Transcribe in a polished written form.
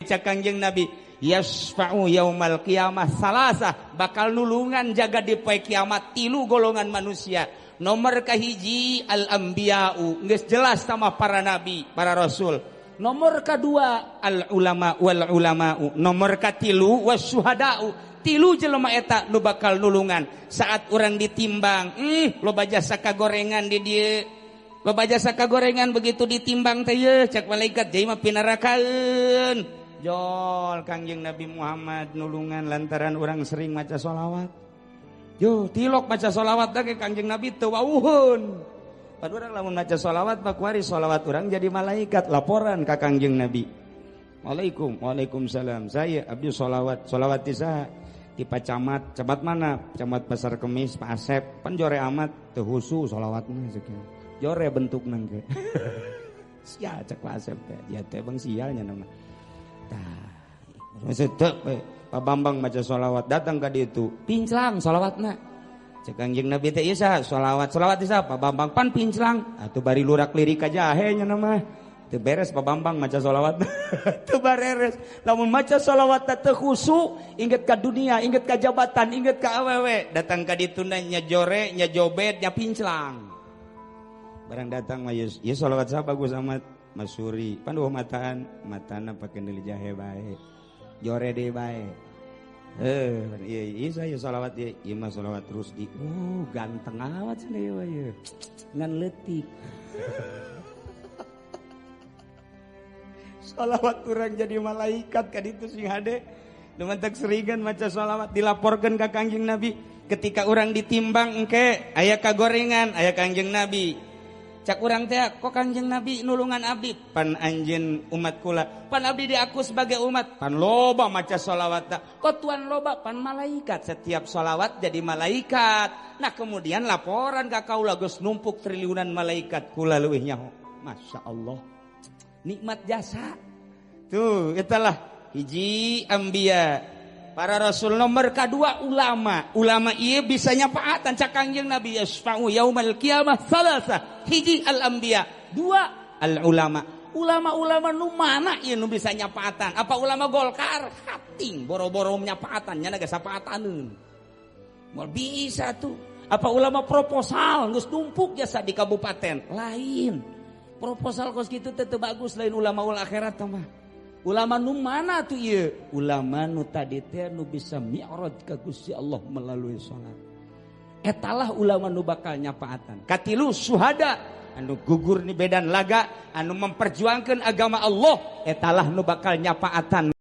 Cak Kangjeng Nabi, yasfa'u yaumal qiyamah salasah, bakal nulungan jaga di poe kiamat tilu golongan manusia. Nomor kahiji al anbiya'u, geus jelas sama para nabi, para rasul. Nomor kedua al ulama wal ulama'u, nomor katilu wasyuhada'u. Tilu jelema eta nu bakal nulungan saat urang ditimbang. Loba jasa kagorengan di dieu. Loba jasa kagorengan begitu ditimbang teh ye cak malaikat jai mah pinarakaeun. Jol Kangjeng Nabi Muhammad nulungan lantaran urang sering maca sholawat. Yo tilok maca sholawat teh Kangjeng Nabi teu wauhun. Pan urang lamun maca sholawat mah kuari sholawat urang jadi malaikat laporan ka Kangjeng Nabi. Waalaikum, waalaikumsalam. Saya abdi sholawat, sholawat ti saha? Ti Pak Camat. Camat mana? Camat Pasar Kemis, Pak Asep. Pan jore amat teu husu sholawatna sakieu. Jore bentukna ge. Sia cek Pak Asep teh, dia teh bang sialnya nama. Tah, maksud Pak Bambang maca sholawat datang ka ditu, pinclang sholawatna. Cek Kangjeng Nabi teh ieu saha? Sholawat, sholawat ieu saha? Pak Bambang pan pinclang. Atuh bari lurak lirik ka jahe nya mah. Teu beres Pak Bambang maca sholawat. Teu bareres. Lamun maca sholawat teh khusu, inget ka dunia, inget ka jabatan, inget ka awewe. Datang ka ditu nya jore, nya jobet, nya pinclang. Barang datang mah ieu sholawat saha bagus amat? Masuri. Pan eueuh mataan, matana pake neuli jahe bae. Jore deui bae. Iya, iya saya sholawat ieu, ieu mah sholawat terus di. Ganteng amat cenah ieu ieu. Ngan leutik. Sholawat urang jadi malaikat ka ditu sing hade. Nu mantak seringan maca sholawat dilaporkeun ka Kangjeng Nabi. Ketika urang ditimbang engke aya kagorengan, aya Kangjeng Nabi. Cak urang teh kok Kangjeng Nabi nulungan abdi, pan anjeun umat kula, pan abdi diaku sebagai umat, pan loba maca sholawat ta. Kok tuan loba pan malaikat, setiap sholawat jadi malaikat. Nah kemudian laporan ka kaula geus numpuk triliunan malaikat kula leuwih nyaho. Masya Allah, nikmat jasa. Tuh itulah hiji ambia, para rasul. Nomor kedua ulama. Ulama ieu bisa nyapaatan cak Kangjeng Nabi yasfa'u yaumal qiyamah salasa. Hiji al anbiya, dua al ulama. Ulama-ulama nu mana ieu nu bisa nyapaatan? Apa ulama Golkar? Hating boro-boro nyapaatan nya geus sapaataneun. Moal bisa tuh. Apa ulama proposal geus numpuk jasa di kabupaten? Lain. Proposal kos kitu teh teu bagus, lain ulama ul akhirat mah. Ulama nu mana tuh ieu? Ulama nu tadi teh nu bisa mi'raj ka Gusti Allah melalui salat. Etalah ulama nu bakal nyapaatan. Katilu syuhada anu gugur ni medan laga, anu memperjuangkan agama Allah, etalah nu bakal nyapaatan.